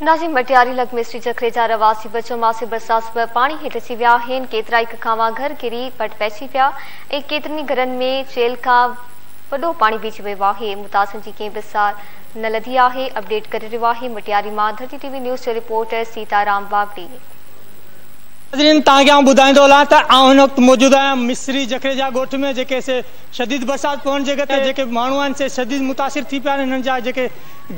ناظرين مٽياري لڳ مصري جکري جا رهواسي به چوماسي برسات سبب پاڻي هيٺ اچي ويا آهن، ڪيترائي ڪکاوان گهر ڪري پٽ پئجي ويا ۽ ڪيترن ئي گهرن ۾ چيلهه کان وڏو پاڻي بيهجي ويو آهي، متاثرن جي ڪنهن به سار نه لڌي آهي، اپڊيٽ ڪري رهيو آهي مٽياري مان ڌرتي ٽي وي نيوز جو رپورٽر سيتا رام باگڙي. ناظرين توهان کي آئون ٻڌائيندو هلان ته آئون هن وقت موجود آهيان مصري جکري جا ڳوٺ ۾ جيڪي سي شديد برسات پوڻ جي ڪري جيڪي ماڻهو آهن سي شديد متاثر ٿي پيا آهن انهن جا جيڪي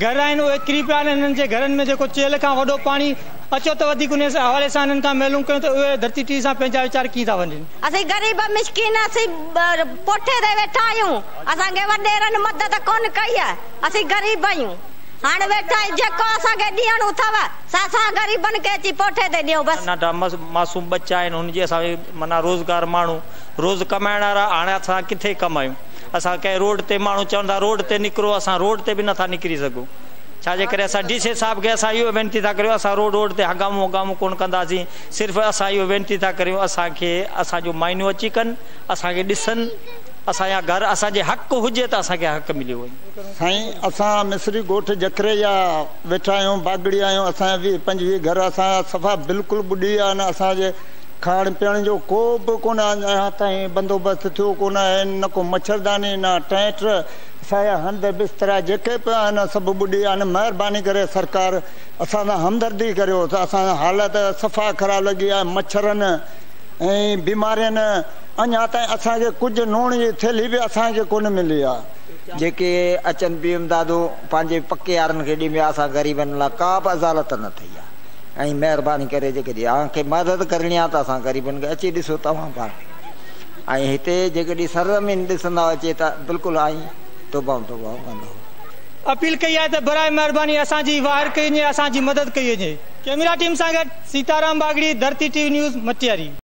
گهر آهن اهي ڪري پيا آهن انهن جي گهرن ۾ جيڪو چيلهه کان وڏو پاڻي اچو ته وڌيڪ انهي حوالي سان انهن کان معلوم ڪيون ته اهي ڌرتي ٽي وي سان پنهنجا ويچار ڪيئن ٿا ونڊين. اسين غريب مسڪين اسين پوٺي تي ويٺا آهيون اسان کي وڏيرن مدد ڪونه ڪئي آهي اسين غريب آهيون هاڻي ويٺا آهيون جيڪو اسان کي ڏيڻو اٿو سا اسان غريبن کي اچي پوٺي تي ڏيو بس. ننڍا معصوم ٻچا آهن هن جي اسان معنيٰ روزگار ماڻهو روز ڪمائڻ وارا هاڻي اسان ڪٿي ڪمايون. اسان ڪنهن روڊ تي ماڻهو چون ٿا روڊ تي نڪرو اسان روڊ تي به نٿا نڪري سگهون ڇا جي ڪري اسان ڊي سي صاحب کي اسان اهو وينتي ٿا ڪريون اسان روڊ ووڊ تي هنگامو ونگامو ڪونه ڪنداسين صرف اسان اهو وينتي ٿا ڪريون اسان کي اسان جو معائنو اچي ڪن اسان کي ڏسن اسان جا گهر اسان جي حق هجي ته اسان کي حق مليو وڃي. سائين اسان مصري ڳوٺ جکري جا ويٺا آهيون باگڙي آهيون اسان جا 20 25 گهر اسان جا صفا بلڪل ٻڏي ويا آهن اسان جي کائڻ پيئڻ جو ڪو به ڪونه اڃا تائين بندوبست ٿيو ڪونه آهي، نه ڪو مڇرداني نه ٽينٽ، اسان جا هنڌ بسترا جيڪي به آهن سڀ ٻڏي ويا آهن، مهرباني ڪري سرڪار اسان سان همدردي ڪريو ته اسان جي حالت صفا خراب لڳي آهي، مڇرن ۽ بيمارين اڃا تائين اسان کي ڪجهه نوڻ جي ٿيلهي به اسان کي ڪونه ملي آهي. جيڪي اچن پيون امدادون پنهنجي پڪي وارن کي ڏين پيا اسان غريبن لاء ڪا به عدالت نه ٿي آهي. ۽ مهرباني ڪري جيڪڏهن اوهان کي مدد ڪرڻي آهي ته اسان غريبن کي اچي ڏسو توهان پاڻ ۽ هتي جيڪڏهن سرزمين ڏسندؤ اچي ته بلڪل ائين توبهون توبهون ڪندؤ. اپيل ڪئي آهي ته براء مهرباني اسان جي واهر ڪئي وڃي اسان جي مدد ڪئي وڃي. ڪئميرا ٽيم سان گڏ سيتارام باگڙي، ڌرتي ٽي وي نيوز، مٽياري.